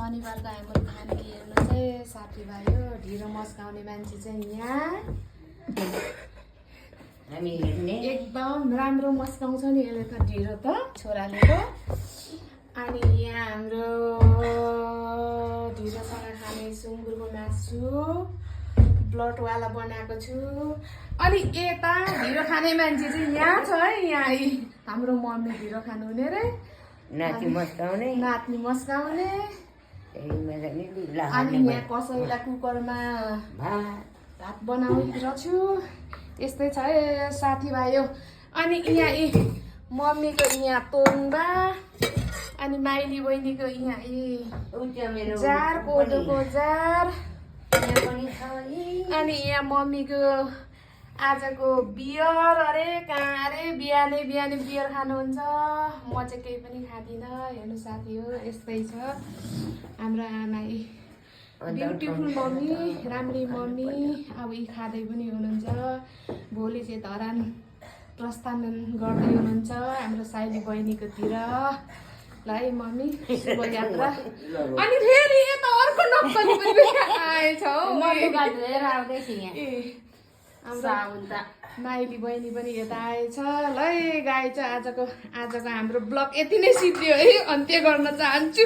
शनिबारको हाम्रो खाना हेर्नु चाहिँ साथीभाइ हो ढिँडो मस्काउने मान्छे चाहिँ यहाँ हामी हेर्ने एकदम राम्रो मस्काउँछ नि यसले त ढिँडो त छोराले त अनि यहाँ हाम्रो ढिँडोसँग खाने सुँगुरको मासु ब्लडवाला बनाएको छु अनि यता ढिँडो खाने मान्छे चाहिँ यहाँ छ है यहाँ हाम्रो मम्मी ढिँडो खानुहुने रे नाति मस्काउने नाच्ने मस्काउने अनि यहाँ कसैलाई कुकरमा भात बनाइरहेको छु यस्तै छ है साथीभाइ हो अनि यहाँ मम्मीको यहाँ तोङ्बा अनि माइली बहिनीको यहाँ जार कोदोको जार अनि यहाँ मम्मीको आजको बियर अरे कहाँ अरे बिहानै बियर खानुहुन्छ म चाहिँ केही पनि खाँदिनँ हेर्नु साथी हो यस्तै छ हाम्रो आमा ब्युटिफुल मम्मी राम्री मम्मी अब यी खाँदै पनि हुनुहुन्छ भोलि चाहिँ धरान प्रस्थान गर्दै हुनुहुन्छ हाम्रो साइली बहिनीकोतिर ल है मम्मी शुभ यात्रा अनि फेरि यता अर्को नक्कली पनि आएछ हाम्रो माइली बहिनी पनि यता आएछ ल है गाई चाहिँ आजको हाम्रो ब्लग यति नै सिद्धियो है अन्त्य गर्न चाहन्छु।